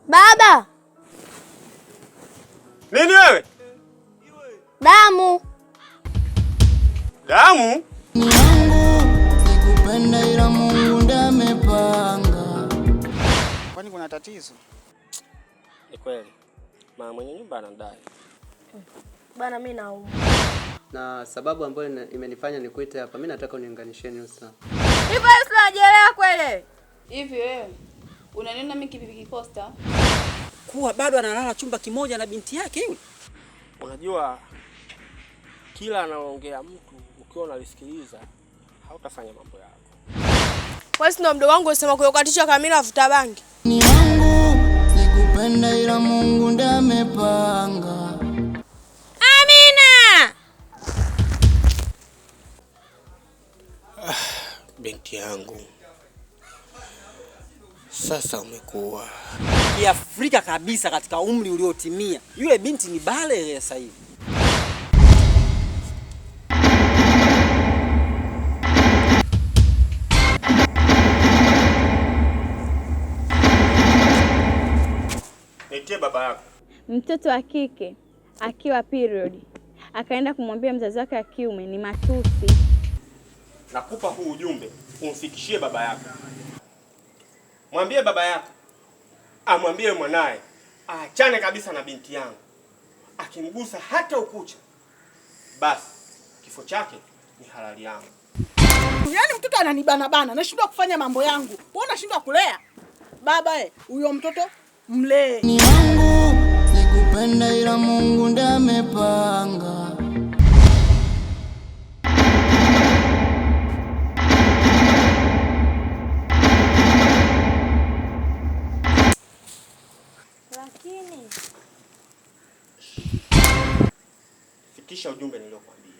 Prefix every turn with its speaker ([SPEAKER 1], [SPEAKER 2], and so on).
[SPEAKER 1] Baba.
[SPEAKER 2] Nini wewe?
[SPEAKER 1] Damu.
[SPEAKER 2] Damu?
[SPEAKER 3] Ni yangu sikupenda ila Mungu ndiye amepanga.
[SPEAKER 4] Kwani kuna tatizo?
[SPEAKER 2] Ni kweli. Mama mwenye nyumba anadai.
[SPEAKER 1] Bana, mimi naumwa.
[SPEAKER 5] Na sababu ambayo imenifanya nikuite hapa, mimi nataka uniunganishe Nusra.
[SPEAKER 1] Hivyo Yesu anajielewa kweli?
[SPEAKER 6] Hivi wewe unaniona mimi kipipi posta?
[SPEAKER 7] Kuwa bado analala chumba kimoja na binti yake yule.
[SPEAKER 2] Unajua kila anaongea mtu ukiwa unalisikiliza hautafanya mambo yako.
[SPEAKER 1] Wewe si ndo mdogo wangu usema kuyokatisha Kamila avuta bangi.
[SPEAKER 3] Ni yangu sikupenda ila Mungu ndiye amepanga.
[SPEAKER 1] Amina.
[SPEAKER 2] Binti yangu sasa umekuwa
[SPEAKER 7] Kiafrika kabisa katika umri uliotimia. Yule binti ni bale sasa hivi.
[SPEAKER 2] Nitie baba yako.
[SPEAKER 6] Mtoto wa kike akiwa period akaenda kumwambia mzazi wake wa kiume ni matusi.
[SPEAKER 2] Nakupa huu ujumbe umfikishie baba yako. Mwambie baba yako amwambie mwanaye aachane kabisa na binti yangu. Akimgusa hata ukucha, basi kifo chake ni halali yangu.
[SPEAKER 8] Yaani mtoto ananibana bana, nashindwa kufanya mambo yangu. Wewe unashindwa kulea. Baba huyo mtoto mlee.
[SPEAKER 3] Ni yangu sikupenda ila Mungu ndiye amepanga.
[SPEAKER 1] Lakini
[SPEAKER 2] Fikisha ujumbe niliokuambia.